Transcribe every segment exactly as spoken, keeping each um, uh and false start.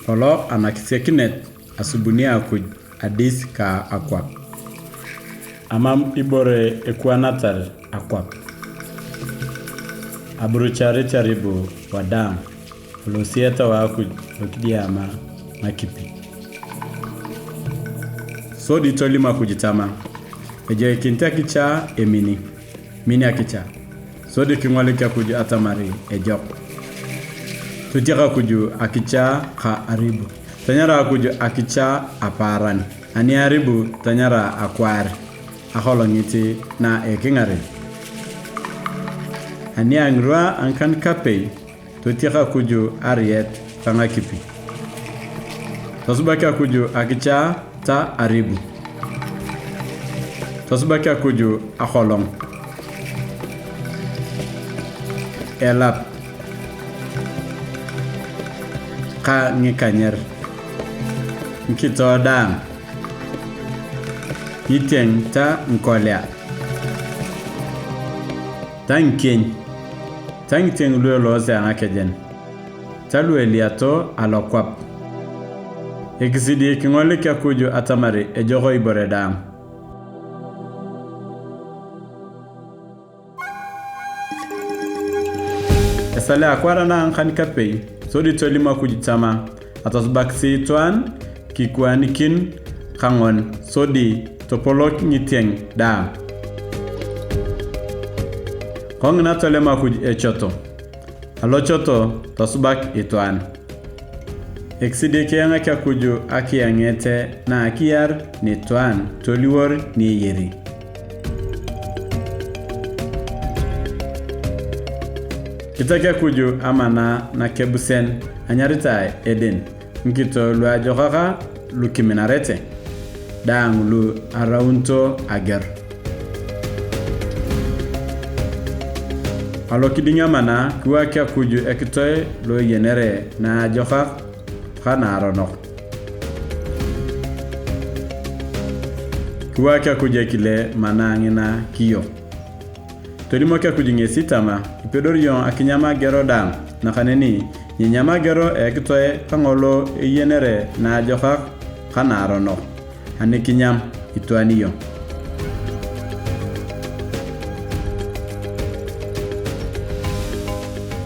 Kolong anakisiakinet asubuni Akuj adis ka akwap. Amam ibore ekuanatar akwap. Aburucharit aribu wadaang, elosi Etau a Akuj lokidiama ngakipi. Sodi tolim Akuj tama, "Ejoikinit akicha emini." Min akicha, sodi kingolik Akuj atamar ejok. Totiak Akuj akicha ka aribu, tanyara Akuj akicha apaaran, ani aribu tanyara akwaar akolongit na ekingaren. Ani a ngirwa a ngikan-kapei, totiak Akuj ariet ka ngakipi. Tosubak Akuj akicha ta aribu. Tosubak Akuj akolong, elap ka ngikanyer, ngikito daang, ngitieng ta ngikolia, ta ngikieny, ta ngitieng lu eloose a ngakejen, ta lu eliato alokwap. Ekisidi kingolik Akuj atamar ejok ibore daang. Esalea akwaan na a ngakan-kapei, sodi tolim Akuj tama, "Atosubakisi itwaan kikwaanikin kangon, sodi topolok ngitieng daang." Kongina tolem Akuj echoto. Alochoto tosubak itwaan. Ekisidi kiangak Akuj akianget na akiyar nitwaan toliwor ni eyari. Kitak Akuj amana nakebusen anyaritae Eden. Ngikito luajokak lukiminarete daang lu araunito ageor. Alokiding amana kiwaak Akuj ekitoe lo eyenere naajokak ka naaronok. Kiwaak Akuj ekile mana ngina kiyo. Tolimok Akuj ngesi tama, "Ipedori iyong akinyam agero daang, nakaneni nyinyam agero a ekitoe kangolo eyenere naajokak ka naaronok, ani kinyam itwaan iyong."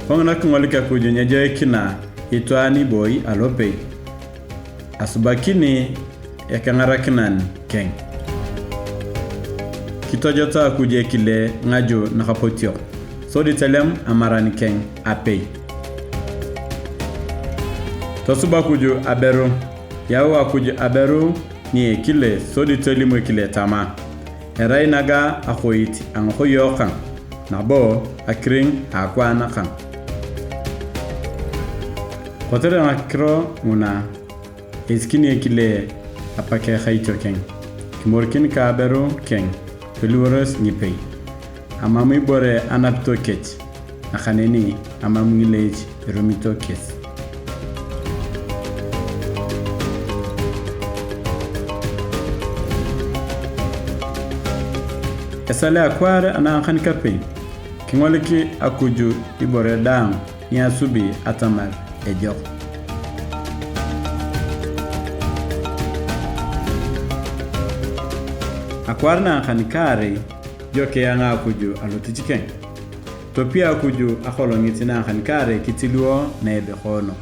Kongina kingolik Akuj nyejoikina itwaan iboi alopei. Asubakini ekengarakinan keng. Kitojoto Akuj ekile ngaju nakapotiok, sodi tolem amaran keng apei. Tosub Akuj aberu, yau Akuj aberu ni ekile sodi tolim ekile tama, "Erai naga akoit a ngakoyok kang, nabo akiring a akwaan kang." Kotere ngakiro nguna, esikini ekile apakekaitio keng, kimorikin ka aberu keng toliworos ngipei. Amam ibore anapito kech, nakaneni amam ngileech erumito kesi. Esalea akwaar ana ngakan-kapei, kingolik Akuj ibore daang ni asubi atamar ejok. Akwaar na ngakan-kaarei, dio kianga Akuj alotich keng. Topia Akuj akolongit na ngakan-kaarei kitilio na ebekoono.